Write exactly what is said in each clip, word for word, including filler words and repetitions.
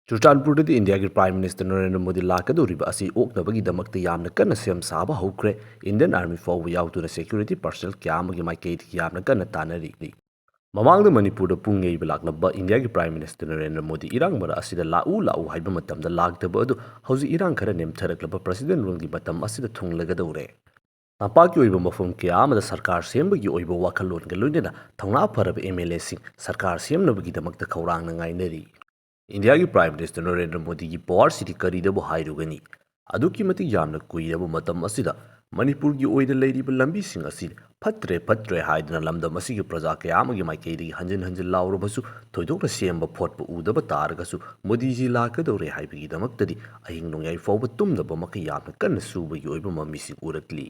ꯆꯨꯔꯆꯥꯟꯄꯨꯔꯗꯗꯤ ꯏꯟꯗꯤꯌꯥꯒꯤ Prime Minister Narendra Modi ꯂꯥꯛꯀꯗꯧꯔꯤꯕ ꯑꯁꯤ ꯑꯣꯛꯅꯕꯒꯤꯗꯃꯛꯇ ꯌꯥꯝꯅ ꯀꯟꯅ ꯁꯦꯝ ꯁꯥꯕ ꯍꯧꯈ꯭ꯔꯦ꯫ Indian Army ꯐꯥꯎꯕ ꯌꯥꯎꯗꯨꯅ security personnel ꯀꯌꯥ ꯑꯃꯒꯤ ꯃꯥꯏꯀꯩꯗꯒꯤ ꯌꯥꯝꯅ ꯀꯟꯅ ꯇꯥꯟꯅꯔꯤ꯫ ꯃꯃꯥꯡꯗ ꯃꯅꯤꯄꯨꯔꯗ ꯄꯨꯡ ꯌꯩꯕ ꯂꯥꯛꯂꯝꯕ ꯏꯟꯗꯤꯌꯥꯒꯤ Prime Minister ꯅꯔꯦꯟꯗ꯭ꯔ ꯃꯣꯗꯤ ꯏꯔꯥꯡ ꯃꯔꯛ ꯑꯁꯤꯗ ꯂꯥꯛꯎ ꯂꯥꯛꯎ ꯍꯥꯏꯕ ꯃꯇꯝꯗ ꯂꯥꯛꯇꯕ ꯑꯗꯨ ꯍꯧꯖꯤꯛ ꯏꯔꯥꯡ ꯈꯔ ꯅꯦꯝꯊꯔꯛꯂꯕ President ruleꯒꯤ ꯃꯇꯝ ꯑꯁꯤꯗ ꯊꯨꯡꯂꯒꯗꯧꯔꯦ꯫ ꯇꯝꯄꯥꯛꯀꯤ ꯑꯣꯏꯕ ꯃꯐꯝ ꯀꯌꯥ ꯑꯃꯗ ꯁꯔꯀꯥꯔ ꯁꯦꯝꯕꯒꯤ ꯑꯣꯏꯕ ꯋꯥꯈꯜꯂꯣꯟꯒ ꯂꯣꯏꯅꯅ ꯊꯧꯅꯥ ꯐꯔꯕ MLAꯁꯤꯡ ꯁꯔꯀꯥꯔ ꯁꯦꯝꯅꯕꯒꯤꯗꯃꯛꯇ ꯈꯧꯔꯥꯡꯅ ꯉꯥꯏꯅꯔꯤ꯫ ꯏꯟꯗꯤꯌꯥꯒꯤ Prime Minister ꯅꯔꯦꯟꯗ꯭ꯔ ꯃꯣꯗꯤꯒꯤ powerꯁꯤꯗꯤ ꯀꯔꯤꯗꯕꯨ ꯍꯥꯏꯔꯨꯒꯅꯤ? ꯑꯗꯨꯛꯀꯤ ꯃꯇꯤꯛ ꯌꯥꯝꯅ ꯀꯨꯏꯔꯕ ꯃꯇꯝ ꯑꯁꯤꯗ ꯃꯅꯤꯄꯨꯔꯒꯤ ꯑꯣꯏꯅ ꯂꯩꯔꯤꯕ ꯂꯝꯕꯤꯁꯤꯡ ꯑꯁꯤ ꯐꯠꯇ꯭ꯔꯦ, ꯐꯠꯇ꯭ꯔꯦ ꯍꯥꯏꯗꯨꯅ ꯂꯝꯗꯝ ꯑꯁꯤꯒꯤ ꯄ꯭ꯔꯖꯥ ꯀꯌꯥ ꯑꯃꯒꯤ ꯃꯥꯏꯀꯩꯗꯒꯤ ꯍꯟꯖꯤꯟ ꯍꯟꯖꯤꯟ ꯂꯥꯎꯔꯕꯁꯨ ꯊꯣꯏꯗꯣꯛꯅ ꯁꯦꯝꯕ ꯈꯣꯠꯄ ꯎꯗꯕ ꯇꯥꯔꯒꯁꯨ, ꯃꯣꯗꯤꯖꯤ ꯂꯥꯛꯀꯗꯧꯔꯦ ꯍꯥꯏꯕꯒꯤꯗꯃꯛꯇꯗꯤ ꯑꯍꯤꯡ ꯅꯣꯡꯌꯥꯏ ꯐꯥꯎꯕ ꯇꯨꯝꯗꯕ ꯃꯈꯩ ꯌꯥꯝꯅ ꯀꯟꯅ ꯁꯨꯕꯒꯤ ꯑꯣꯏꯕ ꯃꯃꯤꯁꯤꯡ ꯎꯔꯛꯂꯤ꯫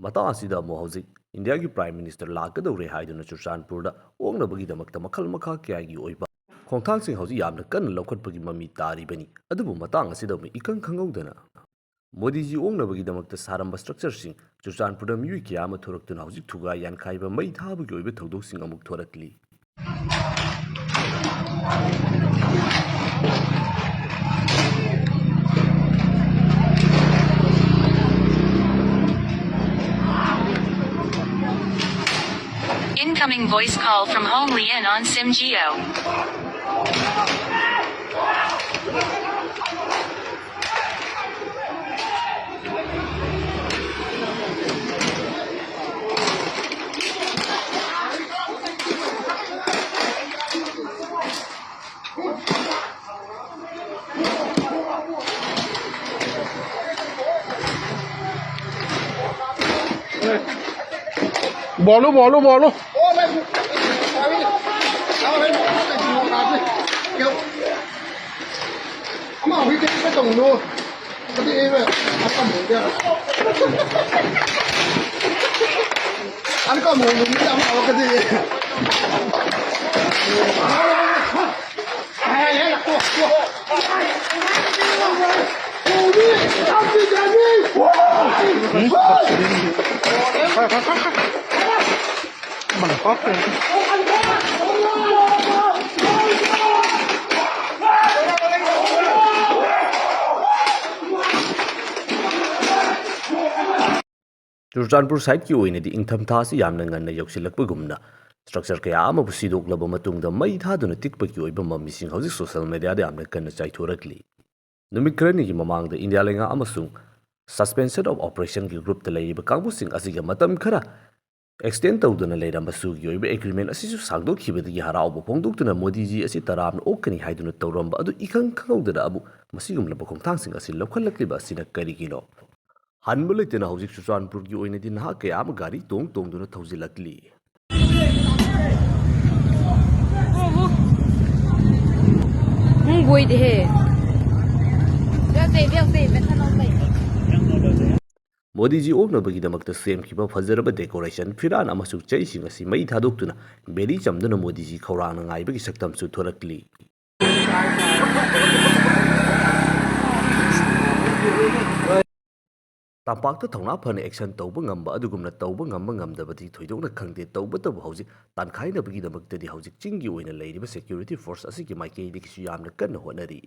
ꯃꯇꯥꯡ ꯑꯁꯤꯗ ꯑꯃꯨꯛ ꯍꯧꯖꯤꯛ ꯏꯟꯗꯤꯌꯥꯒꯤ Prime Minister ꯂꯥꯛꯀꯗꯧꯔꯦ ꯍꯥꯏꯗꯨꯅ ꯆꯨꯔꯆꯥꯟꯄꯨꯔꯗ ꯑꯣꯛꯅꯕꯒꯤꯗꯃꯛꯇ ꯃꯈꯜ ꯃꯈꯥ ꯀꯌꯥꯒꯤ ꯑꯣꯏꯕ ꯈꯣꯡꯊꯥꯡꯁꯤꯡ ꯍꯧꯖꯤꯛ ꯌꯥꯝꯅ ꯀꯟꯅ ꯂꯧꯈꯠꯄꯒꯤ ꯃꯃꯤ ꯇꯥꯔꯤꯕꯅꯤ꯫ ꯑꯗꯨꯕꯨ ꯃꯇꯥꯡ ꯑꯁꯤꯗ ꯑꯃꯨꯛ ꯏꯈꯪ ꯈꯪꯍꯧꯗꯅ ꯃꯣꯗꯤꯖꯤ ꯑꯣꯛꯅꯕꯒꯤꯗꯃꯛꯇ ꯁꯥꯔꯝꯕ structureꯁꯤꯡ ꯆꯨꯔꯆꯥꯟꯄꯨꯔꯗ ꯃꯤꯑꯣꯏ ꯀꯌꯥ ꯑꯃ ꯊꯣꯔꯛꯇꯨꯅ ꯍꯧꯖꯤꯛ ꯊꯨꯒꯥꯏ ꯌꯥꯟꯈꯥꯏꯕ, ꯃꯩ ꯊꯥꯕꯒꯤ ꯑꯣꯏꯕ ꯊꯧꯗꯣꯛꯁꯤꯡ ꯑꯃꯨꯛ ꯊꯣꯔꯛꯂꯤ꯫ Incoming voice call from Home Lien on Sim Geo. बोलो, बोलो, बोलो। ꯃꯥ ꯍꯨꯏ ꯀꯩꯝꯇ ꯇꯧꯅꯨ꯫ ꯀꯔꯤ ꯑꯩꯅ ꯑꯀꯝ ꯍꯨꯏꯗ꯫ ꯑꯀꯝ ꯍꯨꯏꯗ ꯃꯤ ꯌꯥꯝ ꯂꯥꯎꯔꯛꯀꯗꯤ꯫ ꯆꯨꯔꯆꯥꯟꯄꯨꯔ ꯁꯥꯏꯠꯀꯤ ꯑꯣꯏꯅꯗꯤ ꯏꯪꯊꯝꯊꯥ ꯑꯁꯤ ꯌꯥꯝꯅ ꯉꯟꯅ ꯌꯧꯁꯤꯜꯂꯛꯄꯒꯨꯝꯅ, ꯁ꯭ꯇ꯭ꯔꯛꯆꯔ ꯀꯌꯥ ꯑꯃꯕꯨ ꯁꯤꯗꯣꯛꯂꯕ ꯃꯇꯨꯡꯗ ꯃꯩ ꯊꯥꯗꯨꯅ ꯇꯤꯛꯄꯒꯤ ꯑꯣꯏꯕ ꯃꯃꯤꯁꯤꯡ ꯍꯧꯖꯤꯛ ꯁꯣꯁꯤꯌꯦꯜ ꯃꯦꯗꯤꯌꯥꯗ ꯌꯥꯝꯅ ꯀꯟꯅ ꯆꯥꯏꯊꯣꯔꯛꯂꯤ꯫ ꯅꯨꯃꯤꯠ ꯈꯔꯅꯤꯒꯤ ꯃꯃꯥꯡꯗ ꯏꯟꯗꯤꯌꯥ ꯂꯩꯉꯥꯛ ꯑꯃꯁꯨꯡ Suspension of Operation ꯒꯤ ꯒ꯭ꯔꯨꯞꯇ ꯂꯩꯔꯤꯕ ꯀꯥꯡꯕꯨꯁꯤꯡ ꯑꯁꯤꯒ ꯃꯇꯝ ꯈꯔ ꯑꯦꯛꯁꯇꯦꯟ ꯇꯧꯗꯨꯅ ꯂꯩꯔꯝꯕꯁꯨꯒꯤ ꯑꯣꯏꯕ ꯑꯦꯒ꯭ꯔꯤꯃꯦꯟ ꯑꯁꯤꯁꯨ ꯁꯥꯡꯗꯣꯛꯈꯤꯕꯗꯒꯤ ꯍꯔꯥꯎꯕ ꯐꯣꯡꯗꯣꯛꯇꯨꯅ ꯃꯣꯗꯤꯖꯤ ꯑꯁꯤ ꯇꯔꯥꯝꯅ ꯑꯣꯛꯀꯅꯤ ꯍꯥꯏꯗꯨꯅ ꯇꯧꯔꯝꯕ ꯑꯗꯨ ꯏꯈꯪ ꯈꯪꯍꯧꯗꯅ ꯑꯃꯨꯛ ꯃꯁꯤꯒꯨꯝꯂꯕ ꯈꯣꯡꯊꯥꯡꯁꯤꯡ ꯑꯁꯤ ꯂꯧꯈꯠꯂꯛꯂꯤꯕ ꯑꯁꯤꯅ ꯀꯔꯤꯒꯤꯅꯣ? ꯍꯟꯕ ꯂꯩꯇꯅ ꯍꯧꯖꯤꯛ ꯆꯨꯔꯆꯥꯟꯄꯨꯔꯒꯤ ꯑꯣꯏꯅꯗꯤ ꯅꯍꯥ ꯀꯌꯥ ꯑꯃ ꯒꯥꯔꯤ ꯇꯣꯡ ꯇꯣꯡꯗꯨꯅ ꯊꯧꯖꯤꯜꯂꯛꯂꯤ꯫ ꯅꯪ ꯕꯣꯏꯗꯦꯍꯦ꯫ ꯃꯣꯗꯤꯖꯤ ꯑꯣꯛꯅꯕꯒꯤꯗꯃꯛꯇ ꯁꯦꯝꯈꯤꯕ ꯐꯖꯔꯕ ꯗꯦꯀꯣꯔꯦꯁꯟ, ꯐꯤꯔꯥꯟ ꯑꯃꯁꯨꯡ ꯆꯩꯁꯤꯡ ꯑꯁꯤ ꯃꯩ ꯊꯥꯗꯣꯛꯇꯨꯅ ꯕꯦꯗꯤ ꯆꯝꯗꯨꯅ ꯃꯣꯗꯤꯖꯤ ꯈꯧꯔꯥꯡꯅ ꯉꯥꯏꯕꯒꯤ ꯁꯛꯇꯝꯁꯨ ꯊꯣꯔꯛꯂꯤ꯫ ꯇꯝꯄꯥꯛꯇ ꯊꯧꯅꯥ ꯐꯅ ꯑꯦꯛꯁꯟ ꯇꯧꯕ ꯉꯝꯕ ꯑꯗꯨꯒꯨꯝꯅ ꯇꯧꯕ ꯉꯝꯕ ꯉꯝꯗꯕꯗꯤ ꯊꯣꯏꯗꯣꯛꯅ ꯈꯪꯗꯦ, ꯇꯧꯕꯇꯕꯨ ꯍꯧꯖꯤꯛ ꯇꯥꯟꯈꯥꯏꯅꯕꯒꯤꯗꯃꯛꯇꯗꯤ ꯍꯧꯖꯤꯛ ꯆꯤꯡꯒꯤ ꯑꯣꯏꯅ ꯂꯩꯔꯤꯕ ꯁꯦꯀ꯭ꯌꯨꯔꯤꯇꯤ ꯐꯣꯔꯁ ꯑꯁꯤꯒꯤ ꯃꯥꯏꯀꯩꯗꯒꯤꯁꯨ ꯌꯥꯝꯅ ꯀꯟꯅ ꯍꯣꯠꯅꯔꯤ꯫